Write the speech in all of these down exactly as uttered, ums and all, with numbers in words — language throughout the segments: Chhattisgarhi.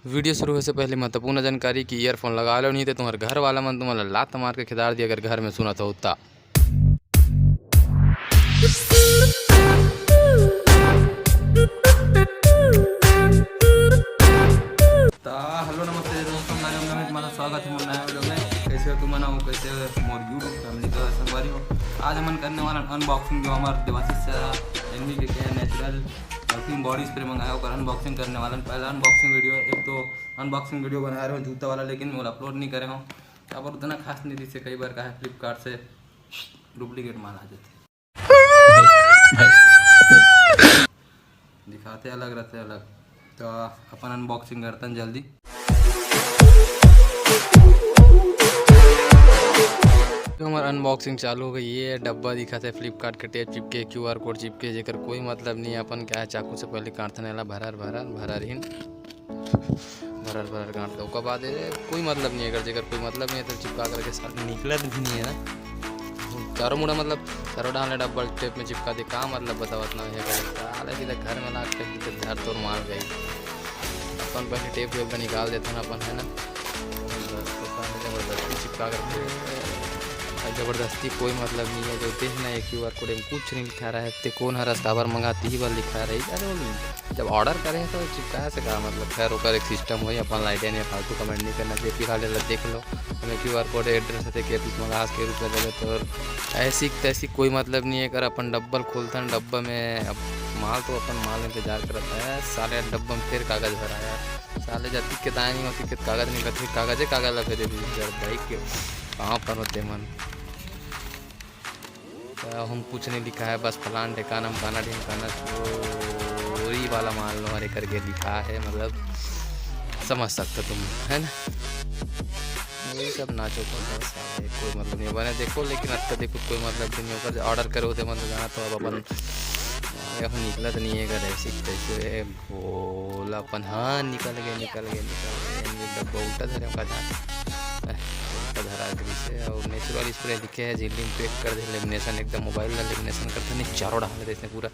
वीडियो शुरू होए से पहले महत्वपूर्ण जानकारी कि ईयरफोन लगा लो, नहीं तो तुम्हारे घर वाला मन तुम्हारा लात मार के खिदार दिया अगर घर में सुनत हो ता। त हेलो, नमस्ते दोस्तों, मैं रंग रमेश, तुम्हारा स्वागत है मोर नया वीडियो में। कैसे हो तुम, मनाओ कैसे हो मोर YouTube फैमिली का संगवारी हो। आज हमन करने वाला अनबॉक्सिंग जो हमारे देवाशीष सर एनवी के क्या नेचुरल परफ्यूम बॉडी स्प्रे मंगाया, ओकर अनबॉक्सिंग करने वाला। पहला अनबॉक्सिंग वीडियो, एक तो अनबॉक्सिंग वीडियो बना रहे हो जूता वाला, लेकिन मोला अपलोड नहीं करे हो, काबर उतना खास नहीं रहिसे, कई बार का है फ्लिपकार्ट से डुप्लीकेट माल आ जाते। दिखाते अलग रहते अलग। तो अपन अनबॉक्सिंग करतन जल्दी। तो हमार अनबॉक्सिंग चालू हो गई। ये डब्बा दिखाते, फ्लिपकार्ट के टेप चिपके, क्यूआर कोड चिपके, जेकर कोई मतलब नहीं है। अपन क्या है, चाकू से पहले काटथन एला, भरर भरर भरर हिन भरर भरर काटते। ओकर बाद ये कोई मतलब नहीं है, अगर जेकर कोई मतलब नहीं है तो चिपका करके साथ निकलत भी नहीं है ना। चारों मुड़ा मतलब चारों डाले डब्बा टेप में चिपका दे, का मतलब बतावत ना है। साले सीधा घर में ला के धर तोड़ मार गई। अपन पहले टेप वेप निकाल देते हैं अपन, है ना। जबरदस्ती चिपका करके, जबरदस्ती कोई मतलब नहीं है। जो देख ना, ये क्यूआर कोड में कुछ नहीं लिखा रहा है, ते कौन हरस काबर मंगा, ती बर लिखा रही। अरे, जब ऑर्डर करे हैं तो चिपकाए से का मतलब। खैर, ओकर एक सिस्टम होई, अपन ला आइडिया नहीं है, फालतू कमेंट नहीं करना चाहिए। फिलहाल एला देख लो, हमें क्यूआर कोड, एड्रेस है, के पीस मंगा के रुपया देवे तो ऐसी तैसी कोई मतलब नहीं है। अगर अपन डब्बल खोलथन, डब्बा में अब माल तो अपन माल इंतजार करता है। साले डब्बा में फिर कागज भरा यार, साले जाति के दाएं नहीं होती के कागज नहीं करते, कागजे कागज लगे दे दी यार, भाई के पाँव पर होते मन। तो हम कुछ नहीं लिखा है, बस फलान ढेकाना मकाना ढिमकाना चोरी वाला माल नो हरे करके लिखा है, मतलब समझ सकते तुम, है ना। ये सब नाचो को है, साले कोई मतलब नहीं बने देखो, लेकिन अब तो देखो कोई मतलब भी नहीं होकर ऑर्डर करो थे, मतलब जाना तो अब अपन ये हम निकलत नहीं है घर ऐसे कैसे। ओला अपन, हाँ, निकल गए, निकल गए, निकल गए। ये डब्बा उल्टा धरे का जान, उल्टा धरा दृश्य। और नेचुरल स्प्रे लिखे है, झिल्ली में पैक कर दे लेमिनेशन, एकदम मोबाइल ला लेमिनेशन करते नहीं, चारों डाल देते पूरा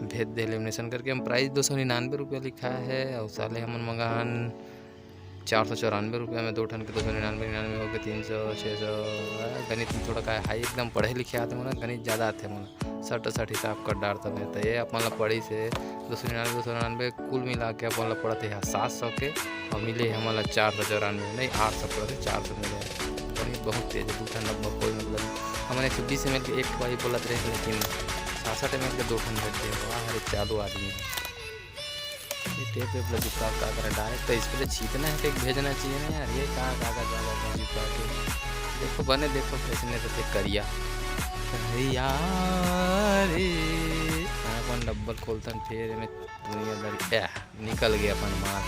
भेद दे लेमिनेशन करके। हम प्राइस दो सौ निन्यानवे रुपया लिखा है, और साले हमन मंगाहन चार सौ चौरानवे रुपया में दो ठन के, दो सौ निन्यानवे, निन्यानवे हो गए, तीन सौ, छः सौ। गणित में थोड़ा का हाई, एकदम पढ़े लिखे आते मोला, गणित ज़्यादा आते मोला, सट सट हिसाब कर डारता मैं। तो ये अपन ला पड़ी से दो सौ निन्यानवे, दो सौ निन्यानवे कुल मिला के अपन ला पड़त है सात सौ के, और मिले हमन ला चार सौ चौरानवे, नहीं, आठ सौ पड़त है, चार सौ मिले। गणित बहुत तेज है, दो ठन लगभग कोई मतलब, हमन एक सौ बीस एम एल के एक ठो ही बोलत रहे, लेकिन सासठ एम एल के दो ठन भेज दे। वाह रे, चालू आदमी। ये टेप वेप लगी का, का करे, डायरेक्ट तो इस पे छीतना है, कहीं भेजना चाहिए ना यार। ये का कागज वागज में चिपका के, देखो बने, देखो कैसे नहीं तो करिया, करिया रे। अपन डब्बल खोलतन, फिर में दुनिया भर क्या निकल गया अपन माल।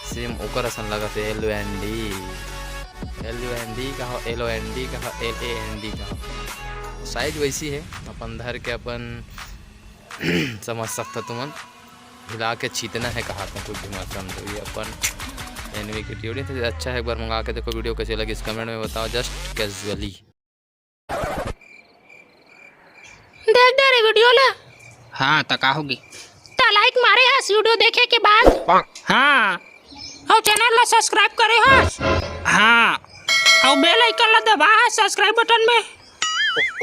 सेम ओकर असन लगा से L O N D, L O N D का हो, एल ओ एन डी का हो, एल ए एन डी का हो। साइज वैसी है, अपन धर के अपन समझ सकता तुमन। हिला के छीतना है कहा था कुछ भी मत समझो। ये अपन एनवी की टीओडी तो अच्छा है, एक बार मंगा के देखो। वीडियो कैसे लगी इस कमेंट में बताओ, जस्ट कैजुअली। देख दे रे वीडियो ला। हाँ, त का होगी? त लाइक मारे हस वीडियो देखे के बाद? हाँ। और चैनल ला सब्सक्राइब करे हस? हाँ। और बेल आइकन ला दबा हस सब्सक्राइब बटन में? ओ,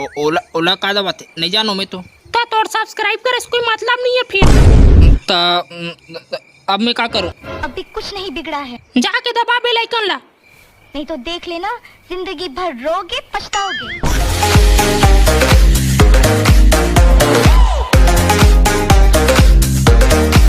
ओ, ओला, ओला का दबाते? नहीं जानो मैं तो। त तोर सब्सक्राइब करे से कोई मतलब नहीं है फिर। त, त अब मैं का करूँ? अभी कुछ नहीं बिगड़ा है। जाके दबा बेल आइकन ला। नहीं तो देख लेना, जिंदगी भर रोगे पछताओगे।